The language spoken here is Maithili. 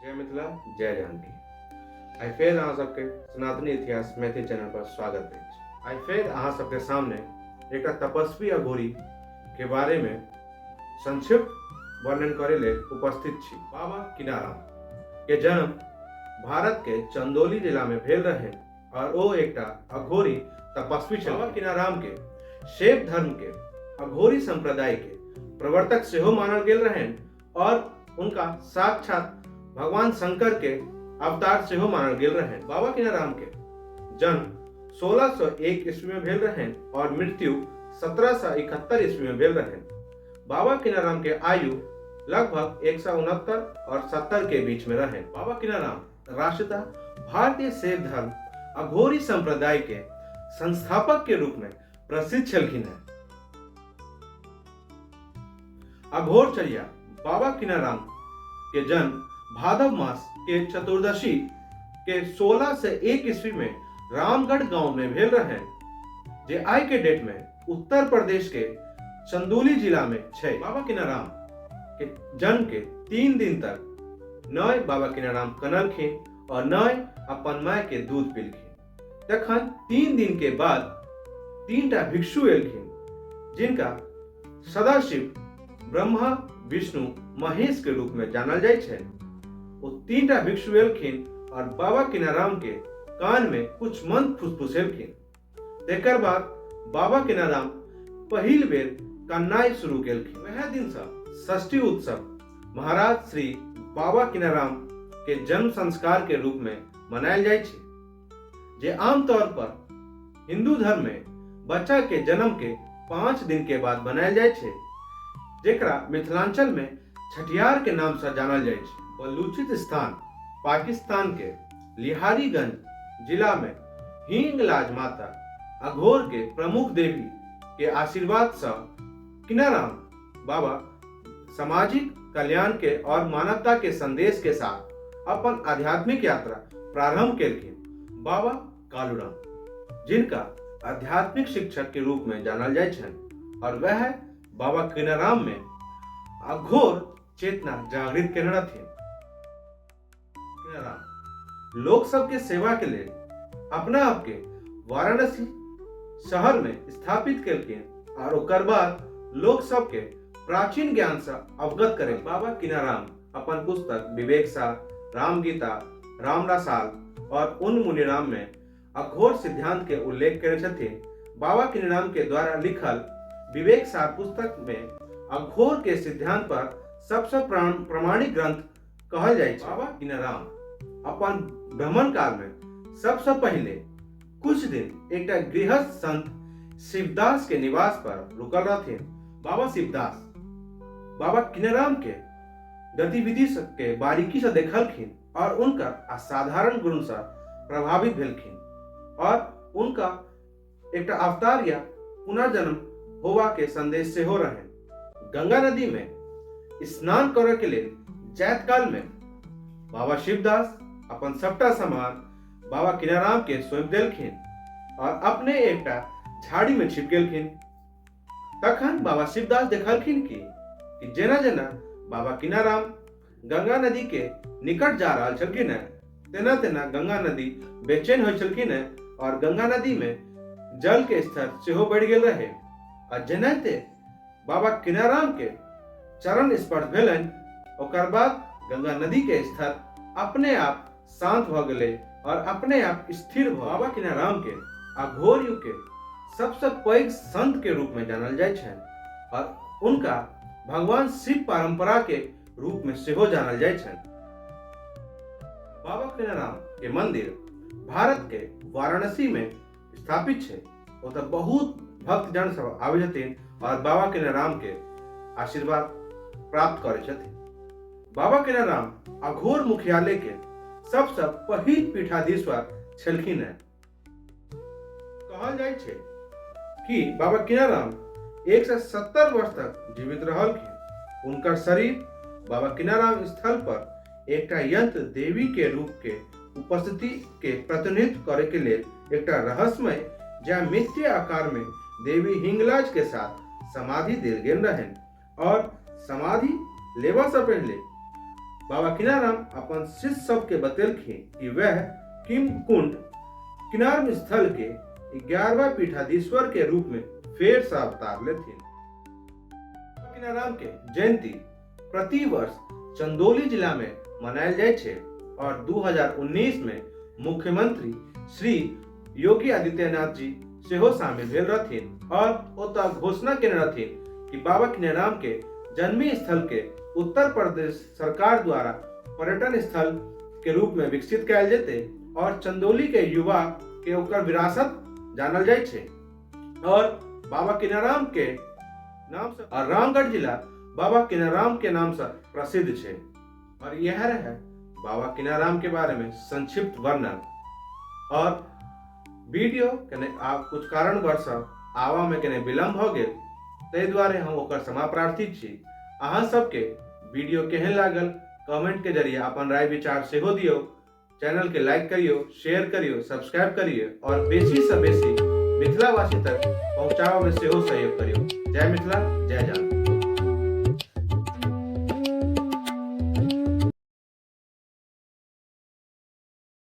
जय मिथिला, जय जानकी। आइ फेर अहाँ सबके सनातनी इतिहास मैथिली चैनल पर स्वागत अछि। आइ फेर अहाँ सबके सामने एकटा तपस्वी अघोरी के बारे में संक्षिप्त वर्णन करे लेल उपस्थित छी। बाबा किनाराम के जन्म भारत के चंदौली जिला में भेल रहे और ओ एकटा अघोरी तपस्वी छल। बाबा किनाराम के शैव धर्म के अघोरी संप्रदाय के प्रवर्तक सेहो मानल गेल रहनि और उनका साक्षात भगवान शंकर के अवतार सेहो मानल गेल रहनि। बाबा किनाराम के जन्म 1601 ईस्वी में भेल रहनि और मृत्यु 1771 ईस्वी में भेल रहनि। बाबा किनाराम के आयु लगभग 169 और 70 के बीच में रहनि। बाबा किनाराम राष्ट्रतः भारतीय शैव धर्म अघोरी संप्रदाय के संस्थापक के रूप में प्रसिद्ध छलखिन हैं। अघोरचर्या बाबा किनाराम के जन्म भादव मास के चतुर्दशी के 16 से 1 ईस्वी में रामगढ़ गांव में भेल रहे, जे आइ के डेट में उत्तर प्रदेश के चंदौली जिला में छै। बाबा किनाराम के जन्म के 3 दिन तक नय बाबा किनाराम कनलखिन और नय अपन माय के दूध पीलखिन। तखन 3 दिन के बाद 3टा भिक्षु एलखिन, जिनका सदाशिव, ब्रह्मा, विष्णु, महेश के रूप में जानल जाइ छै। ओ 3टा भिक्षु एलखिन और बाबा किनाराम के कान में कुछ मंत्र फुसफुसेलखिन। तेकर बाद बाबा किनाराम पहिल बेर कन्नाइ शुरू केलखिन। वएह दिन सँ षष्ठी उत्सव महाराज श्री बाबा किनाराम के जन्म संस्कार के रूप में मनायल जाइ छै, जे आमतौर पर हिंदू धर्म में बच्चा के जन्म के 5 दिन के बाद मनायल जाइ छै, जेकरा मिथिलांचल में छठियार के नाम सँ जानल जाइ छै। बलूचिस्तान पाकिस्तान के लिहारीगंज जिला में हिंगलाज माता अघोर के प्रमुख देवी के आशीर्वाद सँ किनाराम बाबा सामाजिक कल्याण के और मानवता के संदेश के साथ अपन आध्यात्मिक यात्रा प्रारंभ केलखिन। बाबा कालूराम, जिनका आध्यात्मिक शिक्षक के रूप में जानल जाइ छनि, और वह बाबा किनाराम में अघोर चेतना जागृत केने रहथिन। किनाराम लोक सबके सेवा के लेल अपना आप के वाराणसी शहर में स्थापित केलखिन और ओकर बाद लोक सबके प्राचीन ज्ञान से अवगत करे। बाबा किनाराम अपन पुस्तक विवेक सार, राम गीता, राम रसाल और उन मुनिराम में अघोर सिद्धांत के उल्लेख करे छथिन। बाबा किनाराम के द्वारा लिखल विवेक सार पुस्तक में अघोर के सिद्धांत पर सबसे प्रमाणिक ग्रंथ कहल जाइ छै। बाबा किनाराम अपन भ्रमण काल में सबसे पहिले कुछ दिन एकटा गृहस्थ संत शिवदास के निवास पर रुकल रहथिन। बाबा शिवदास बाबा किनाराम के गतिविधि के बारीकी से देखलखिन और उनकर असाधारण गुण से प्रभावित भेलखिन और उनका एकटा अवतार या पुनर्जन्म होवा के संदेश सेहो रहे। गंगा नदी में स्नान करे के लेल जाइत काल में बाबा शिवदास अपन सबटा सामान बाबा किनाराम के सौंप देलखिन और अपने एकटा झाड़ी में छिप गेलखिन। तखन बाबा शिवदास देखलखिन कि जेना जेना बाबा किनाराम गंगा नदी के निकट जा रहल छलखिन हेँ, तेना तेना गंगा नदी बेचैन होइ छलखिन हेँ और गंगा नदी में जल के स्तर सेहो बढ़ि गेल रहे। आ जेनाहिते बाबा किनाराम के चरण स्पर्श भेलनि, ओकर बाद गंगा नदी के स्तर अपने आप शांत भऽ गेलै और अपने आप स्थिर भऽ। बाबा किनाराम के अघोर युग के सबसे पैघ संत के रूप में जानल जाइ छनि और उनका भगवान शिव परंपरा के रूप में सेहो जानल जाइ छनि। बाबा किनाराम के मंदिर भारत के वाराणसी में स्थापित छै। ओतऽ बहुत भक्तजन सब आबै छथिन और बाबा किनाराम के आशीर्वाद प्राप्त करै छथिन। बाबा किनाराम अघोर मुख्यालय के सबसँ पहिल पीठाधीश्वर छलखिन हेँ। कहल जाइ छै कि बाबा किनाराम 170 वर्ष तक जीवित रहलखिन। हुनकर शरीर बाबा किनाराम स्थल पर एकटा यंत्र देवी के रूप के उपस्थिति के प्रतिनिधित्व करे के लेल एकटा रहस्यमय ज्यामितीय आकार में देवी हिंगलाज के साथ समाधि देल गेल रहनि और समाधि लेबा से पहले बाबा किनाराम अपन शिष्य सबके बतेलखिन कि वह किम कुंड किनार स्थल के 11वां पीठाधीश्वर के रूप में फेर से अवतार लेथिन। किनाराम के जयंती प्रति वर्ष चंदौली जिला में मनायल जाइ छै और 2019 में मुख्यमंत्री श्री योगी आदित्यनाथ जी सेहो शामिल भेल रहथिन और ओतऽ घोषणा केने रहथिन कि बाबा किनाराम के जन्मी स्थल के उत्तर प्रदेश सरकार द्वारा पर्यटन स्थल के रूप में विकसित कयल जेतै और चंदौली के युवा के ओकर विरासत जानल जाइ छै और बाबा किनाराम के नाम से और रामगढ़ जिला बाबा किनाराम के नाम से प्रसिद्ध छै। और यह रहे बाबा किनाराम के बारे में संक्षिप्त वर्णन। और वीडियो कने आप कुछ कारणवश आवा में कने विलम्ब भ गेल, ताहि दुआरे हम ओकर क्षमा प्रार्थी छी। अहाँ सबके वीडियो केहन लागल कमेंट के जरिए अपन राय विचार सेहो दियौ। चैनल के लाइक करियो, शेयर करियो, सब्सक्राइब करियो और बेसी से बेसी मिथिलावासी तक पहुंचाबे में सेहो सहयोग करियो। जय मिथिला, जय जानकी।